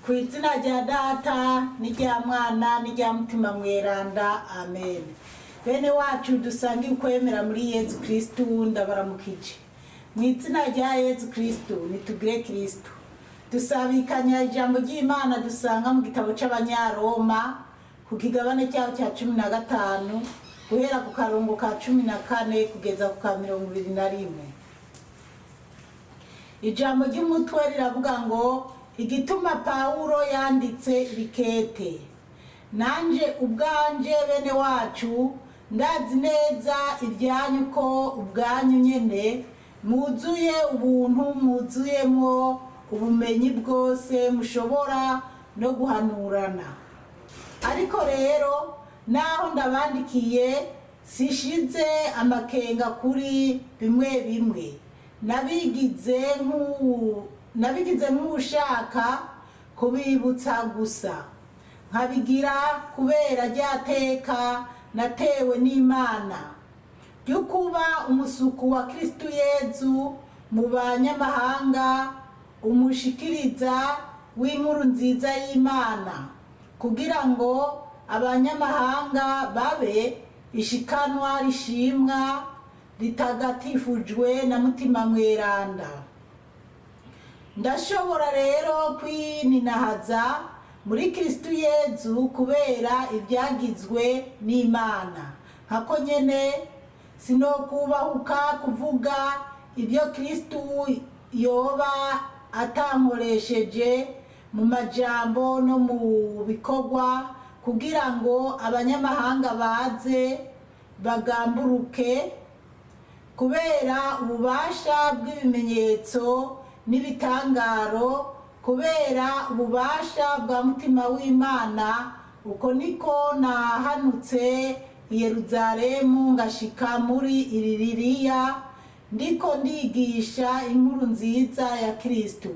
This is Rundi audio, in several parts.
Ku izina rya Data n'irya Mwana n'irya Mutima Mweranda, amen. Bene wacu dusange ukwemera muri Yezu Kristu, ndabaramukije mu izina rya Yezu Kristu. Nitugire Kristu. Dusabikanya ijambo ry'Imana dusanga mu gitabo c'Abanyaroma, ku kigabane cyaho cya 15, guhera ku karongo ka 14 kugeza ku ka 21. Ijambo ry'umutwe riravuga ngo: "Igituma Pawulo yanditse ibikete." Nanje ubwanje, bene wacu, ndazi neza ibyanyu ko ubwanyu nyene mwuzuye ubuntu, mwuzuyemwo ubumenyi bwose, mushobora no guhanurana. Ariko rero naho ndabandikiye, sishize amakenga kuri bimwe bimwe. Nabigize nk'ushaka kubibutsa gusa, nkabigira kubera rya teka natewe n'Imana ryo kuba umusuku wa Kristu Yezu mu banyamahanga, umushikiriza w'inkuru nziza y'Imana, kugira ngo abanyamahanga babe ishikanwa rishimwa, ritagatifujwe na Mutima Mweranda. Ndashobora rero kwininahaza muri Kristu Yezu kubera ibyagizwe n'Imana. Nkako nyene sinokubahuka kuvuga ibyo Kristu yoba atankoresheje mu majambo no mu bikorwa, kugira ngo abanyamahanga baze bagamburuke kubera ububasha bw'ibimenyetso n'ibitangaro, kubera ububasha bwa Mutima w'Imana. Uko niko nahanutse i Yeruzalemu ngashika muri Iliririya, ndiko ndigisha inkuru nziza ya Kristu.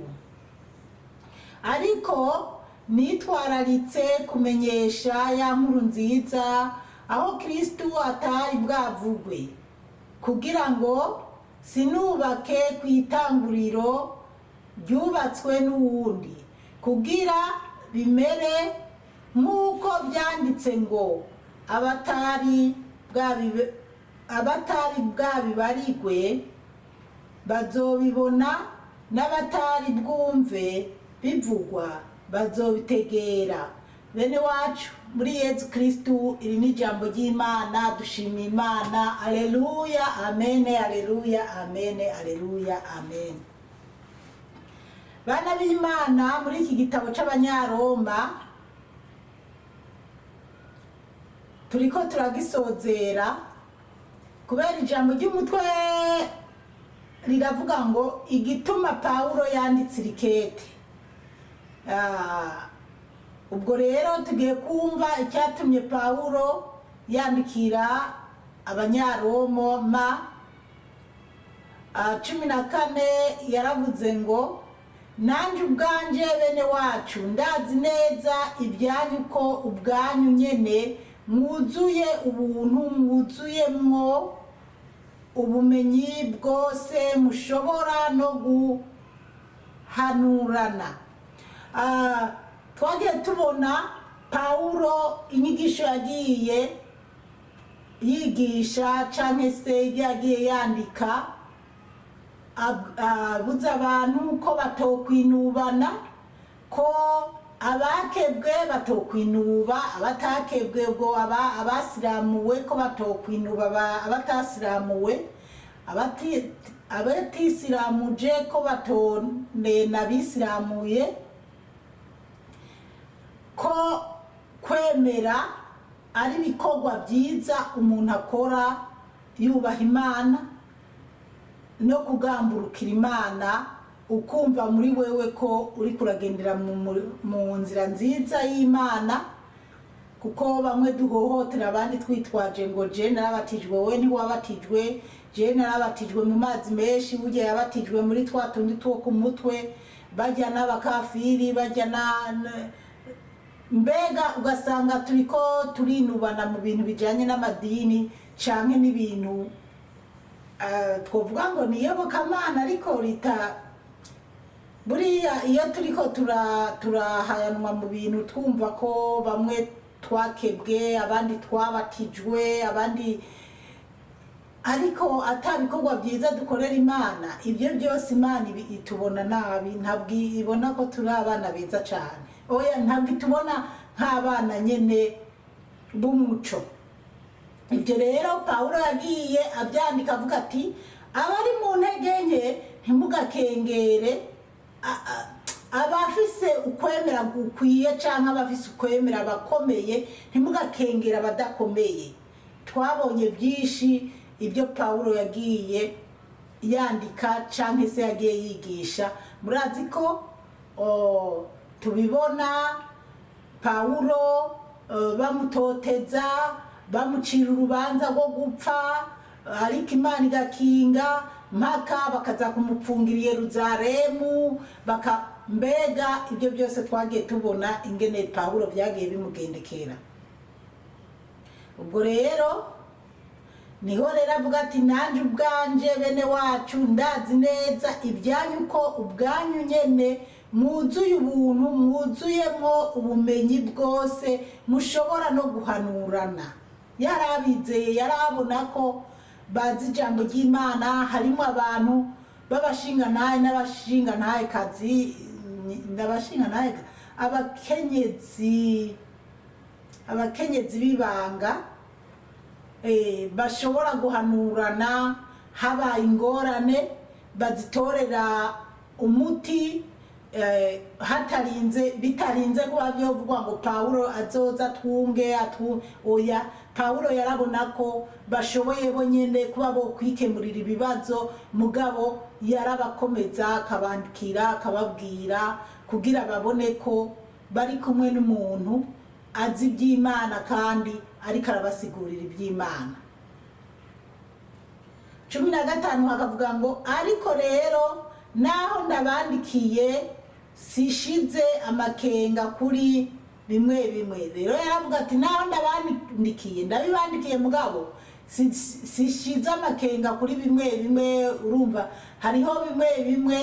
Ariko nitwararitse kumenyesha ya nkuru nziza aho Kristu atari bwavugwe, kugira ngo sinubake ku itanguriro ryubatswe n'uwundi, kugira bimere nk'uko byanditse ngo: "Abatari bwabibarigwe bazobibona, n'abatari bwumve bivugwa bazobitegera." Bene wacu muri Yezu Kristu, iri ni ijambo ry'Imana. Dushima Imana. Aleluya, amene, aleluya, amene, aleluya, amen. Bana b'Imana, muri iki gitabo c'Abanyaroma turiko turagisozera, kubera ijambo ry'umutwe riravuga ngo: "Igituma Pawulo yanditse irikete." Ubwo rero tugiye kumva icyatumye Pawulo yandikira Abanyaroma. 14 yaravuze ngo: "Nanjye ubwanje, bene wacu, ndazi neza ibyanyu ko ubwanyu nyene mwuzuye ubuntu, mwuzuyemwo ubumenyi bwose, mushobora no guhanurana." Twagiye tubona Pawulo inyigisho yagiye yigisha canke se ibyo yagiye yandika, abuza abantu ko batokwinubana, ko abakebwe batokwinuba abatakebwe, ubwo abasiramuwe ko batokwinuba abatasiramuwe, abatisiramuje ko batonena abisiramuye, ko kwemera ari ibikorwa byiza umuntu akora yubaha Imana no kugamburukira Imana, ukumva muri wewe ko uri kuragendera mu nzira nziza y'Imana. Kuko bamwe duhohotera abandi twitwaje ngo: "Je narabatijwe, wowe ntiwabatijwe. Je narabatijwe mu mazi menshi, burya yabatijwe muri twa tundi two ku mutwe." Bajya n'abakafiri bajya na mbega ugasanga turiko turinubana mu bintu bijanye n'amadini canke n'ibintu twovuga ngo ni iyobokamana, ariko rita Buriya iyo turiko turahayanwa mu bintu, twumva ko bamwe twakebwe, abandi twabatijwe, abandi, ariko ata bikorwa byiza dukorera Imana, ibyo byose Imana itubona nabi. Ntabwo ibona ko turi abana beza cyane, oya, ntabwo itubona nk'abana nyene b'umuco. Ibyo rero Pawulo yagiye abyandika avuga ati: "Abari mu ntege nke ntimugakengere abafise ukwemera gukwiye cyangwa abafise ukwemera abakomeye, ntimugakengere abadakomeye." Twabonye byinshi ibyo Pawulo yagiye yandika cyangwa se yagiye yigisha. Murazi ko tubibona Pawulo bamutoteza, bamucira urubanza rwo gupfa, ariko Imana igakinga mpaka bakaza kumupfungira i Yeruzalemu. Baka mbega ibyo byose twagiye tubona ingene Pawulo byagiye bimugendekera. Ubwo rero niho rero avuga ati: "Nanjye ubwanje, bene wacu, ndazi neza ibyanyu ko ubwanyu nyene mwuzuye ubuntu, mwuzuyemo ubumenyi bwose, mushobora no guhanurana." Yarabizeye, yarabona ko bazi ijambo ry'Imana. Harimo abantu b'abashingantahe n'abashingantahe kazi, n'abashingantahe, abakenyezi b'ibanga bashobora guhanurana. Habaye ingorane bazitorera umuti hatarinze, bitarinze kuba byovugwa ngo Pawulo azoza twunge oya. Pawulo yarabona ko bashoboye bo nyene kuba bo kwikemurira ibibazo, mugabo yarabakomeza, akabandikira, akababwira kugira babone ko bari kumwe n'umuntu azi iby'Imana kandi ariko arabasigurira iby'Imana. 15 hakavuga ngo: "Ariko rero naho ndabandikiye, sishize amakenga kuri bimwe bimwe." Rero yaravuga ati: "Naho ndabandikiye, ndabibandikiye, mugabo sishize amakenga kuri bimwe bimwe." Urumva hariho bimwe bimwe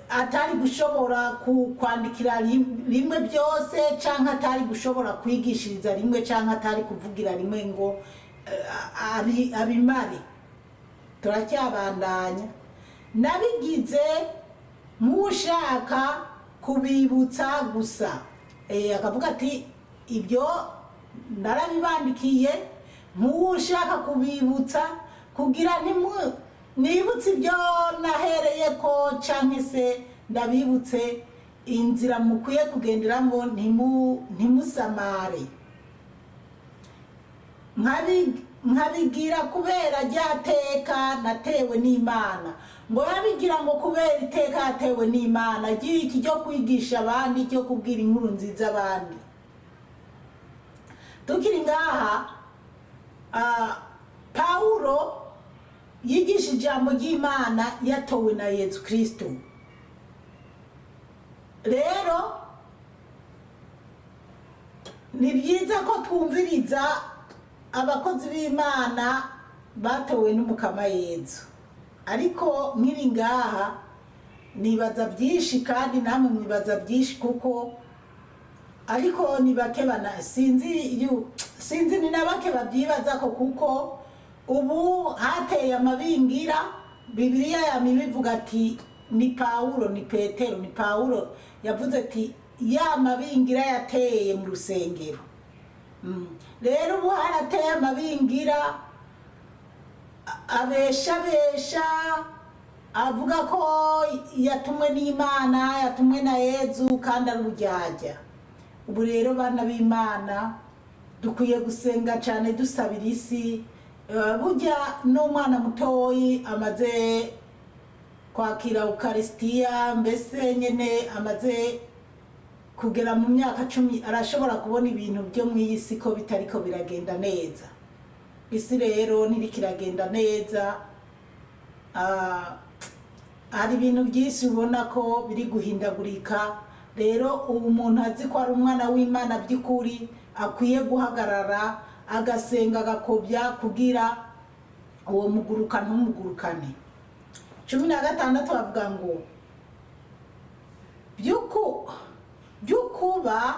atari gushobora kwandikira rimwe byose, canke atari gushobora kwigishiriza rimwe, canke atari kuvugira rimwe ngo abimare. Turacyabandanya. "Nabigize nk'ushaka kubibutsa gusa." Akavuga ati: "Ibyo narabibandikiye nk'ushaka kubibutsa, kugira nibutse ibyo nahereye ko, canke se ndabibutse inzira mukwiye kugenderamo, ntimusamare. Nkabigira kubera rya teka natewe n'Imana." Ngo yabigira ngo kubera iteka yatewe n'Imana ry'iki? Ryo kwigisha abandi, ryo kubwira inkuru nziza abandi. Tukiri ngaha, Pawulo yigisha ijambo ry'Imana yatowe na Yezu Kristo. Rero ni byiza ko twumviriza abakozi b'Imana batowe n'Umukama Yezu. Ariko nkiri ngaha nibaza byinshi, kandi namwe mwibaza byinshi, kuko ariko ni bake bana sinzi ni na bake babyibaza ko, kuko ubu hateye amabingira. Bibiliya yama ibivuga ati ni Pawulo, ni Petero, ni Pawulo yavuze ati ya mabingira yateye mu rusengero. Rero ubu harateye amabingira abesha avuga ko yatumwe n'Imana, yatumwe na Yezu, kandi ari uburyarya. Ubu rero, bana b'Imana, dukwiye gusenga cyane dusabira isi. Burya n'umwana mutoyi amaze kwakira ukarisitiya, mbese nyine amaze kugera mu myaka 10, arashobora kubona ibintu byo mu iyi si ko bitariko biragenda neza. Isi rero ntiriko iragenda neza. Hari ibintu byinshi ubona ko biri guhindagurika. Rero ubu umuntu azi ko ari umwana w'Imana by'ukuri akwiye guhagarara, agasenga, agakobya kugira uwo muguruka ntumugurukane. 16 bavuga ngo By'ukuba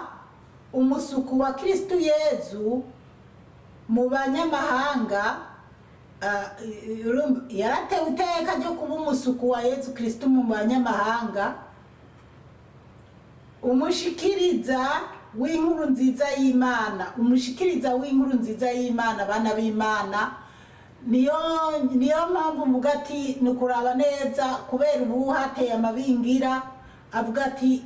umusuku wa Kristu Yezu mu banyamahanga. Urumva, yaratewe iteka ryo kuba umusuku wa Yezu Kristu mu banyamahanga, umushikiriza w'inkuru nziza y'Imana, umushikiriza w'inkuru nziza y'Imana. Bana b'Imana, niyo mpamvu mvuga ati ni ukuraba neza, kubera ubu hateye amabingira avuga ati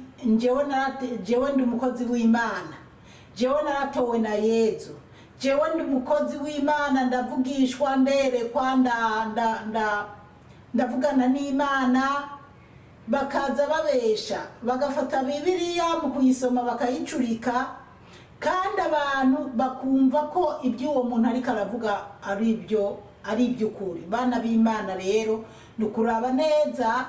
jewe ndi umukozi w'Imana, jewe naratowe na Yezu, jewe ndi umukozi w'Imana, ndavugishwa, nderekwa, ndavugana n'Imana. Bakaza babesha, bagafata Bibiliya mu kuyisoma bakayicurika, kandi abantu bakumva ko ibyo uwo muntu ariko aravuga ari ibyo, ari iby'ukuri. Bana b'Imana, rero ni ukuraba neza.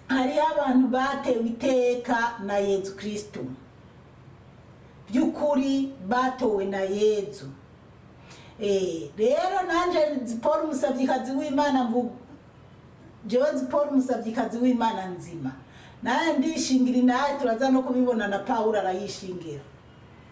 Hariho abantu batewe iteka na Yezu Kristu, by'ukuri batowe na Yezu. Rero nanje Paul, umusavyikazi w'Imana, mvuga jewe Paul, umusavyikazi w'Imana nzima, naye ndishingira inaye. Turaza no kubibona na Pawulo arayishingira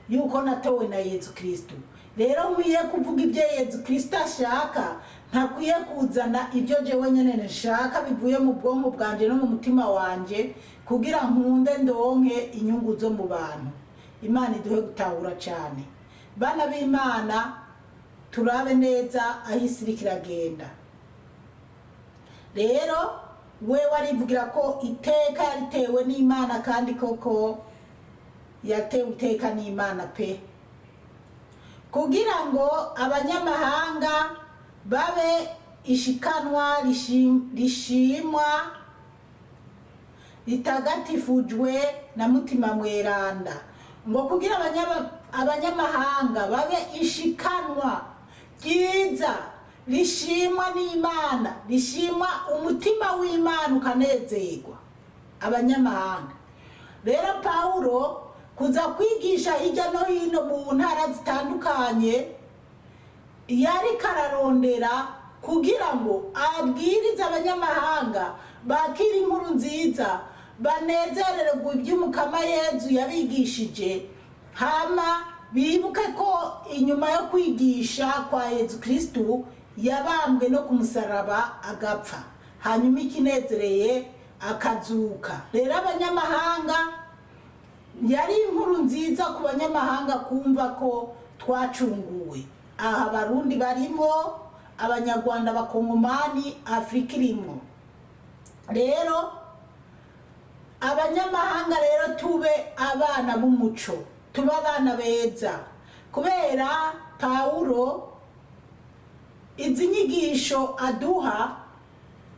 yuko natowe na Yezu Kristu. Rero nkwiye kuvuga ibyo Yezu Kristu ashaka, ntakwiye kuzana ibyo jewe nyene nshaka bivuye mu bwonko bwanje no mu mutima wanje kugira nkunde ndonke inyungu zo mu bantu. Imana iduhe gutahura cyane. Bana b'Imana, turabe neza aho isi iriko iragenda. Rero we warivugira ko iteka yaritewe n'Imana, kandi koko yatewe iteka n'Imana pe, kugira ngo abanyamahanga babe ishikanwa rishimwa, ritagatifujwe na Mutima Mweranda. Ngo kugira abanyamahanga babe ishikanwa ryiza rishimwa n'Imana, rishimwa umutima w'Imana ukanezerwa, abanyamahanga. Rero Pawulo kuza kwigisha hirya no hino mu ntara zitandukanye, yariko ararondera kugira ngo abwirize abanyamahanga bakire inkuru nziza, banezererwe iby'Umukama Yezu yabigishije, hama bibuke ko inyuma yo kwigisha kwa Yezu Kristu yabambwe no ku musaraba agapfa, hanyuma ikinezereye akazuka. Rero abanyamahanga, yari inkuru nziza ku banyamahanga kumva ko twacunguwe. Aha Abarundi barimo, Abanyarwanda, Abakongomani, Afurika irimo. Rero abanyamahanga rero tube abana b'umuco, tube abana beza, kubera Pawulo izi nyigisho aduha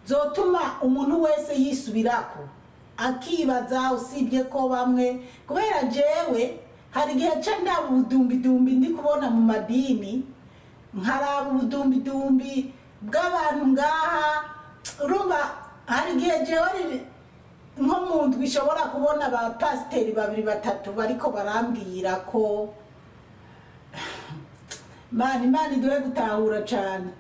zotuma umuntu wese yisubirako akibaza. Usibye ko bamwe, kubera jewe hari igihe nca ndaba ubudumbidumbi ndi kubona mu madini, nkaraba ubudumbidumbi bw'abantu ngaha. Urumva, hari igihe jewe nko mu ndwi ishobora kubona abapasiteri babiri, batatu bariko barambwira ko Mana, Imana iduhe gutahura cane.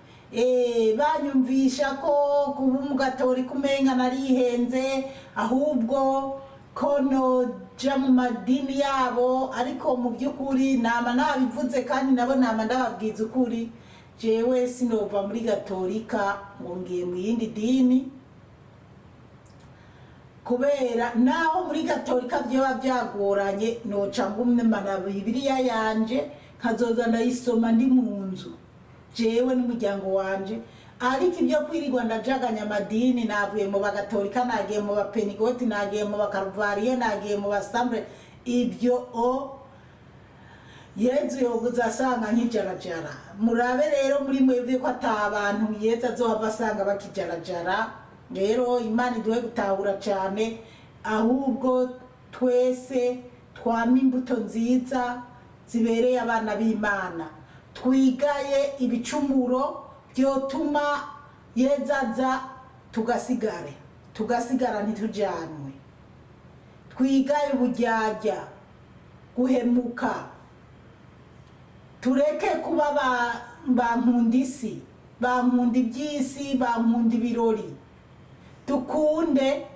Banyumvisha ko kuba umugatolika umenga narihenze, ahubwo ko noja mu madini yabo. Ariko mu by'ukuri nama nabivuze, kandi nabo nama ndababwiza ukuri: jewe sinova muri gatolika ngo ngiye mu yindi dini, kubera naho muri gatolika vyoba vyagoranye, noca ngumye mana Bibiliya yanje, nkazoza ndayisoma ndi mu nzu jewe n'umuryango wanje. Ariko ibyo kwirirwa ndajaganya amadini, navuye mu bagatolika nagiye mu bapenigoti, nagiye mu bakaruvariyo, nagiye mu basambre, ibyo o Yezu yoguza asanga nkijarajara. Murabe rero muri mwebwe ko ata bantu Yezu azohava asanga bakijarajara. Rero Imana iduhe gutahura cyane, ahubwo twese twame imbuto nziza zibereye abana b'Imana, twigaye ibicumuro byotuma Yezu aza tugasigare, tugasigara ntitujanwe. Twigaye uburyarya, guhemuka, tureke kuba ba nkunda isi, ba nkunda iby'isi, ba nkunda ibirori. Dukunde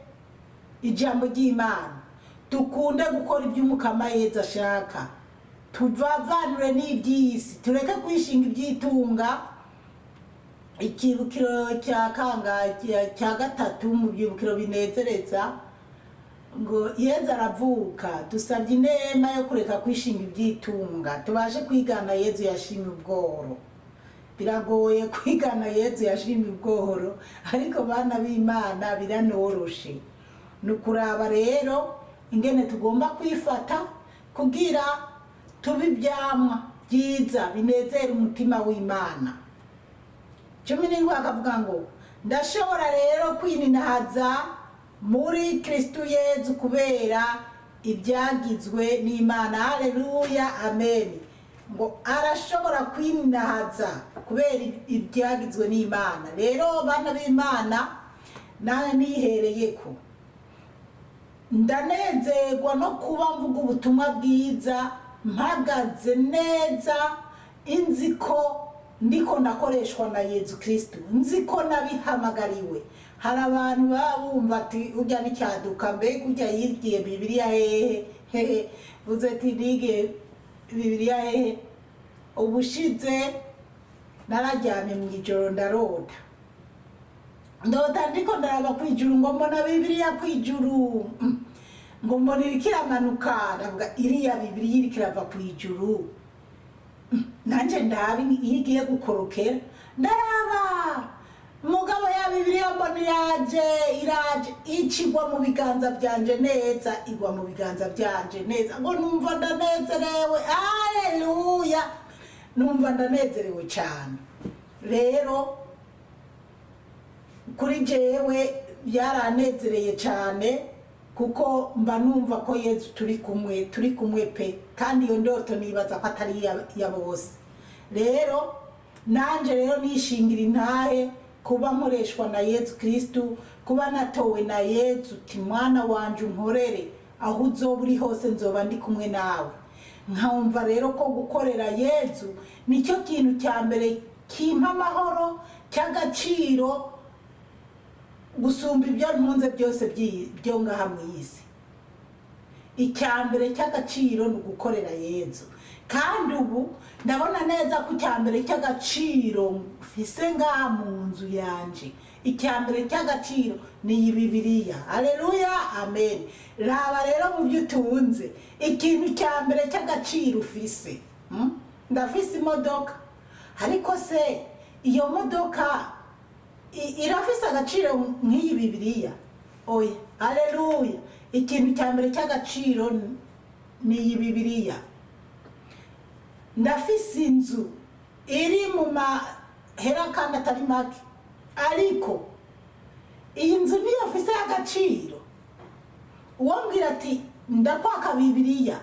ijambo ry'Imana. Dukunde gukora iby'Umukama Yezu ashaka, tuvavanure n'iby'isi, tureke kwishinga iby'itunga. Ikibukiro cya kanga cya gatatu mu byibukiro binezereza ngo Yezu aravuka, dusabye inema yo kureka kwishinga ibyitunga, tubashe kwigana Yezu yashimye ubworo. Biragoye kwigana Yezu yashimye ubworo, ariko bana b'Imana, biranoroshe. Ni ukuraba rero ingene tugomba kwifata kugira tube ibyamwa byiza binezera umutima w'Imana. 17 akavuga ngo: "Ndashobora rero kwininahaza muri Kristu Yezu kubera ibyagizwe n'Imana." Haleluya, amen. Ngo arashobora kwininahaza kubera ibyagizwe n'Imana. Rero bana b'Imana, nawe nihereye ko ndanezerwa no kuba mvuga ubutumwa bwiza, mpagaze neza, inzi ko ndiko ndakoreshwa na Yezu Kristu, nzi ko nabihamagariwe. Hari abantu baba bumva ati: "Urya n'icyaduka, mbega urya yigiye Bibiliya hehe?" Hehe, uze ati: "Nigiye Bibiliya hehe?" Ubushize nararyamye mu ijoro, ndarota, ndota ndiko ndaraba kwijuru, ngo mbona Bibiliya kwijuru, ngo mbona iriko iramanuka. Ndavuga: "Iriya Bibiliya iriko irava kwijuru, nanje ndabi iyo igiye gukorokera." Ndaraba, mugabo ya Bibiliya mbona iraje, iraje, icigwa mu biganza vyanje neza, igwa mu biganza vyanje neza. Ngo numva ndanezerewe, aleluya, numva ndanezerewe cane. Rero kuri jewe byaranezereye cyane, kuko mba numva ko Yezu turi kumwe, turi kumwe pe. Kandi iyo ndoto nibaza ko atari iya bose. Rero nanje rero nishingira intahe kuba nkoreshwa na Yezu Kristu, kuba natowe na Yezu, uti: "Mwana wanje, unkorere, aho uzoba uri hose nzoba ndi kumwe nawe." Nkumva rero ko gukorera Yezu nicyo kintu cya mbere kimpa amahoro, cy'agaciro gusumba ibyo ntunze byose byo ngaha mu isi. Icya mbere cy'agaciro ni ugukorera Yezu. Kandi ubu ndabona neza ko icya mbere cy'agaciro mfise ngaha mu nzu yanje, icya mbere cy'agaciro ni iyi Bibiliya. Aleluya, amen. Raba rero mu byo utunze, ikintu cya mbere cy'agaciro ufise. Ndafise imodoka, ariko se iyo modoka irafise agaciro nk'iyi Bibiliya? Oya. Aleluya. Ikintu cya mbere cy'agaciro ni iyi Bibiliya. Ndafise inzu iri mu mahera kandi atari make, ariko iyi nzu niyo mfise agaciro? Uwombwira ati: "Ndakwaka Bibiliya,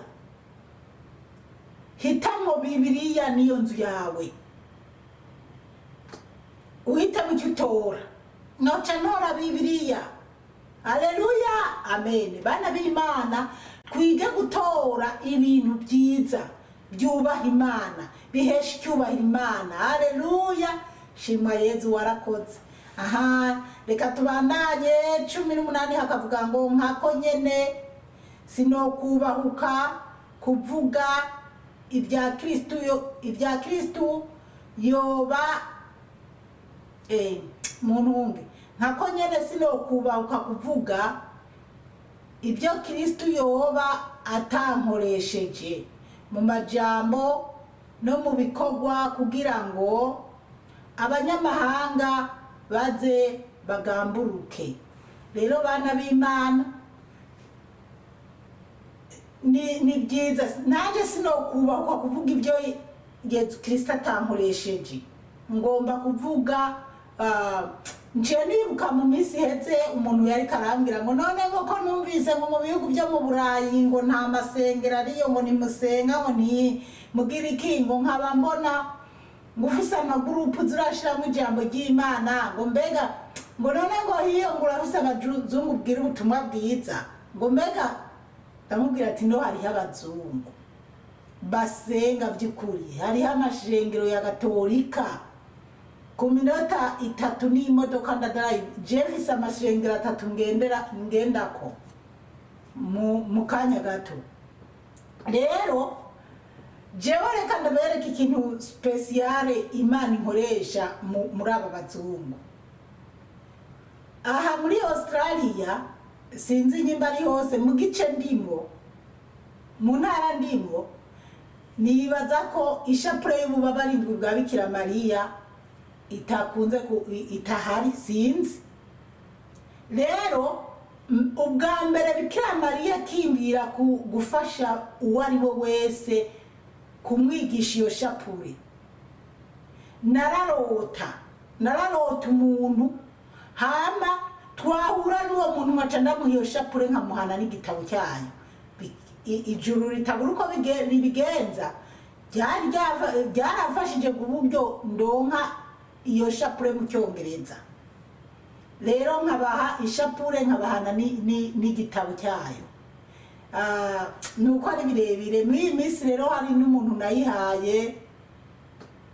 hitamo Bibiliya niyo nzu yawe, uhitamo icyo utora," noca ntora Bibiliya. Aleluya, amen. Bana b'Imana, twige gutora ibintu byiza byubaha Imana, bihesha icyubahiro Imana. Aleluya, shima Yezu, warakoze. Aha reka tubandanye. 18 hakavuga ngo: "Nkako nyene sinokubahuka kuvuga ibya Kristu yo, ibya Kristu yoba muntunge, nkako nyene sinokubahuka kuvuga ibyo Kristu yoba atankoresheje mu majambo no mu bikorwa, kugira ngo abanyamahanga baze bagamburuke." Rero bana b'Imana, ni byiza, nanjye sinokubakwa kuvuga ibyo Yezu Kristo atankoresheje. Ngomba kuvuga, nciye nibuka mu minsi iheze umuntu yari karambwira ngo: "None ngo ko numvise ngo mu bihugu byo mu Burayi ngo nta masengero ariyo, ngo nimusenga, ngo ni mugira iki, ngo nkaba mbona ngo ufise amagurupu zurashiramo ijambo ry'Imana, ngo mbega ngo none ngo hiyo ngo urafise abazungu ubwira ubutumwa bwiza, ngo mbega?" Ndamubwira ati: "No, hariho abazungu basenga by'ukuri, hariho amashengero ya Gatolika ku minota 3 n'imodoka ndadarayi. Je mfise amashengero atatu ngendera ngendako." mu kanya gato. Rero jewe reka ndabereka ikintu spécial Imana inkoresha muri aba bazungu aha muri Australia. Sinzi nyimba ari hose. Mu gice ndimo, mu ntara ndimo, nibaza ko ishapure y'ububabare indwi bwa Bikira Mariya itakunze itahari, sinzi. Rero ubwa mbere Bikira Mariya akimbwira ku gufasha uwo ari we wese kumwigisha iyo shapure, nararota umuntu, hama twahura n'uwo muntu nkaca ndamuha iyo shapure, nkamuhana n'igitabo cyayo. Ijuru ritabura uko ribigenza, byaramfashije ku buryo ndonka iyo shapure mu Cyongereza. Rero nkabaha ishapure, nkabahana n'igitabo cyayo. Ni uko ari birebire muri iyi minsi. Rero hari n'umuntu nayihaye,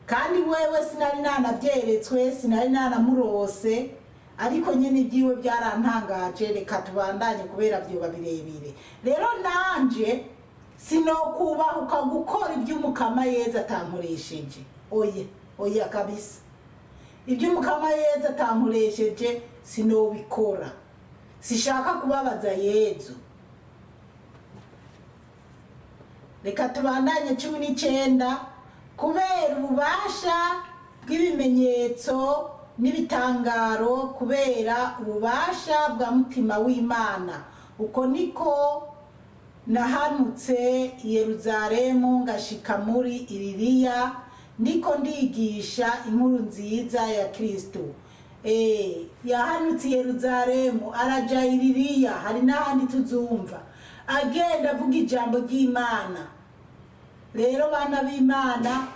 kandi wewe sinari nanabyeretswe, sinari nanamurose, ariko nyine ibyiwe byarantangaje. Reka tubandanye kubera byoba birebire. Rero nanje sinokubahuka gukora iby'Umukama Yezu atankoresheje. Oya, oya kabisa, iby'Umukama Yezu atankoresheje sinobikora. Sishaka kubabaza Yezu. Reka tubandanye. 19: kubera ububasha bw'ibimenyetso n'ibitangaro, kubera ububasha bwa Mutima w'Imana, uko niko nahanutse i Yeruzalemu ngashika muri Iliriya, ndiko ndigisha inkuru nziza ya Kristo. Yahanutse i Yeruzalemu, araja Iliriya, hari n'ahandi tuzumva agenda avuga ijambo ry'Imana. Rero bana b'Imana,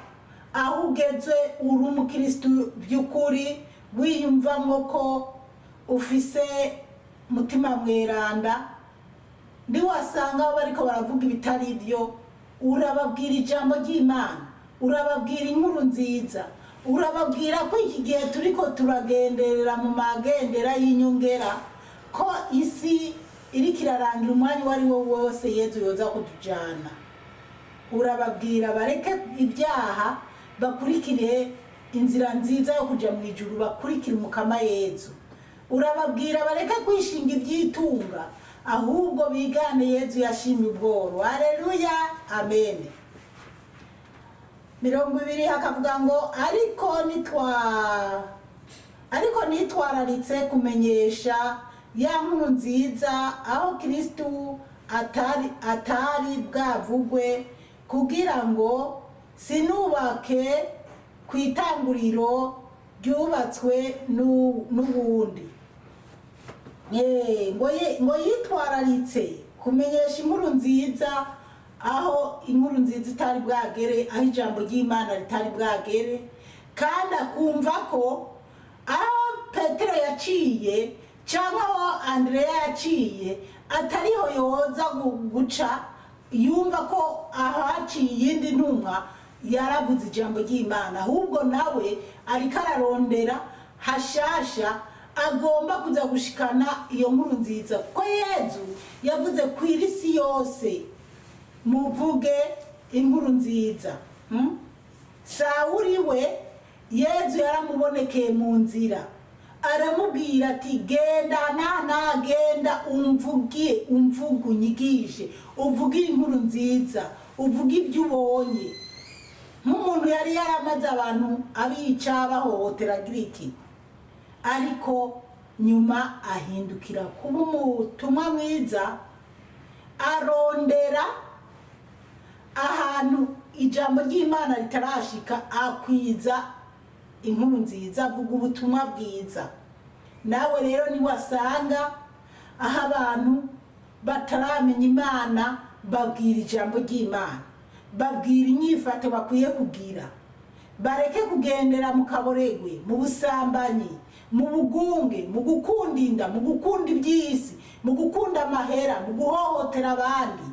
aho ugeze uri umukristu by'ukuri, wiyumvamo ko ufise Mutima Mweranda, niwasanga aho bariko baravuga ibitari byo, urababwira ijambo ry'Imana, urababwira inkuru nziza, urababwira ko iki gihe turiko turagenderera mu magendera y'inyongera, ko isi iriko irarangira, umwanya uwo ari wo wose Yezu yoza kutujana. Urababwira bareke ibyaha, bakurikire inzira nziza yo kuja mu ijuru, bakurikire Umukama Yezu. Urababwira bareke kwishinga ibyitunga, ahubwo bigane Yezu yashimye ubworo. Aleluya, amen. 20 hakavuga ngo: ariko nitwararitse kumenyesha ya nkuru nziza aho Kristu atari bwavugwe, kugira ngo sinubake ku itanguriro ryubatswe n'ubundi. Ngo yitwararitse kumenyesha inkuru nziza aho inkuru nziza itari bwagere, aho ijambo ry'Imana ritari bwagere, kandi akumva ko aho Petero yaciye cyangwa aho Andrea yaciye atariho yoza guca. Yumva ko ahaciye iyindi ntumwa yaravuze ijambo ry'Imana, ahubwo nawe ariko ararondera hashasha agomba kuza gushikana iyo nkuru nziza, kuko Yezu yavuze ku isi yose muvuge inkuru nziza. Sawuri we, Yezu yaramubonekeye mu nzira, aramubwira ati: "Genda nana, genda umvugie, umvuge, unyigishe, uvuge inkuru nziza, uvuge ibyo ubonye." Nk'umuntu yari yaramaze abantu abica, bahohotera, agira iki, ariko nyuma ahindukira kuba umutumwa mwiza, arondera ahantu ijambo ry'Imana ritarashika, akwiza inkuru nziza, avuga ubutumwa bwiza. Nawe rero niwasanga aho abantu bataramenya Imana, babwira ijambo ry'Imana, babwira inyifato bakwiye kugira, bareke kugendera mu kaboregwe, mu busambanyi, mu bugunge, mu gukunda inda, mu gukunda iby'isi, mu gukunda amahera, mu guhohotera abandi.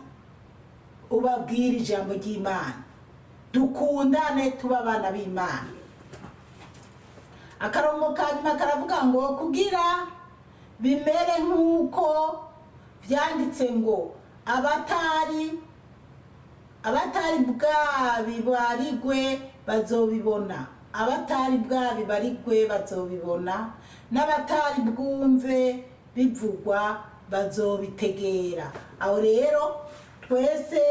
Ubabwire ijambo ry'Imana, dukundane, tuba abana b'Imana. Akarongo ka nyuma karavuga ngo: kugira bimere nk'uko Vyanditse ngo abatari bwabibarigwe bazobibona, abatari bwabibarigwe bazobibona, n'abatari bwumve bivugwa bazobitegera. Aho rero twese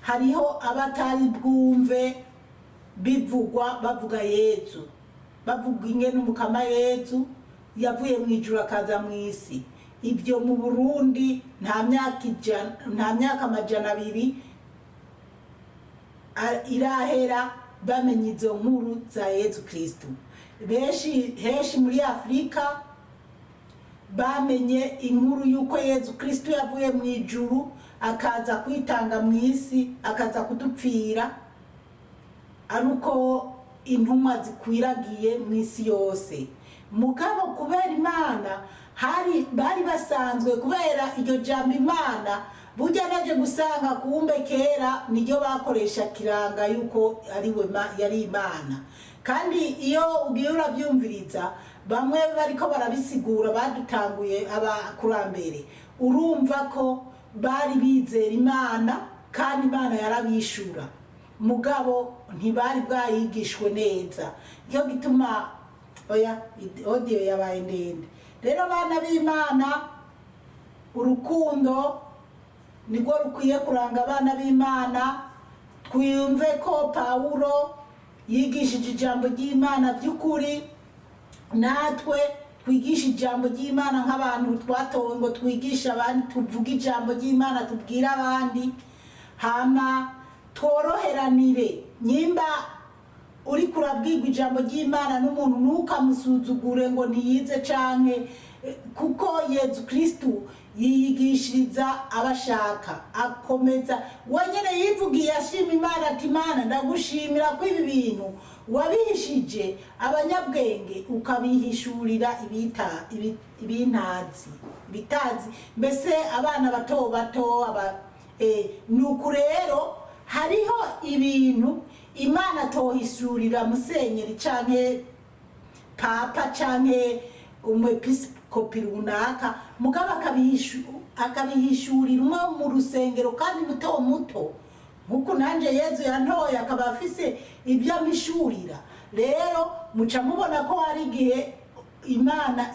hariho abatari bwumve bivugwa, bavuga Yezu, bavuga ingene Umukama Yezu yavuye mu ijuru akaza mu isi. Ibyo mu Burundi nta myaka 100, nta myaka 200 irahera bamenye izo nkuru za Yezu Kristu. Benshi henshi muri Afurika bamenye inkuru y'uko Yezu Kristu yavuye mu ijuru akaza kwitanga mu isi, akaza kudupfira, ari uko intumwa zikwiragiye mu isi yose. Mugabo kubera Imana hari bari basanzwe, kubera iryo jambo Imana burya naje gusanga kumbe kera niryo bakoresha kiranga yuko ari we yari Imana. Kandi iyo ugiye urabyumviriza bamwe bariko barabisigura badutanguye abakurambere, urumva ko bari bizera Imana kandi Imana yarabishura, mugabo ntibari bwayigishwe neza. Nicyo gituma oya audio yabaye ndende. Rero bana b'Imana, urukundo nirwo rukwiye kuranga abana b'Imana. Twiyumve ko Pawulo yigishije ijambo ry'Imana by'ukuri, natwe twigishe ijambo ry'Imana nk'abantu twatowe ngo twigishe abandi, tuvuge ijambo ry'Imana, tubwire abandi, hama tworoheranire. Nyimba uri kurabwirwa ijambo ry'Imana n'umuntu, ntukamusuzugure ngo ntiyize canke kuko Yezu Kristu yiyigishiriza abashaka, akomeza wenyene yivugiye ashima Imana ati: "Imana, ndagushimira ko ibi bintu wabihishije abanyabwenge ukabihishurira ibintazi, ibitazi, mbese abana bato bato." Nuku rero hariho ibintu Imana tohishurira musenyeri canke papa canke umwepiskopi runaka, mugabo akabihishurira umwe mu rusengero kandi muto muto, nkuko nanje Yezu yantoye akaba afise ibyo amishurira. Rero muca mubona ko hari igihe Imana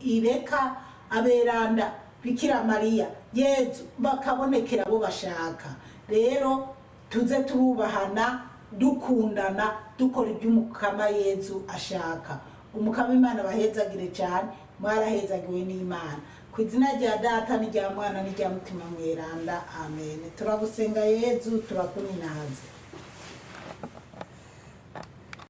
ireka aberanda, Bikira Mariya, Yezu bakabonekera abo bashaka. Rero tuze turubahana, dukundana, dukora ibyo Umukama Yezu ashaka. Umukama Imana bahezagire cyane, mwarahezagiwe n'Imana. Ku izina rya Data n'irya Mwana n'irya Mutima Mweranda, amen. Turagusenga Yezu, turakuninaza.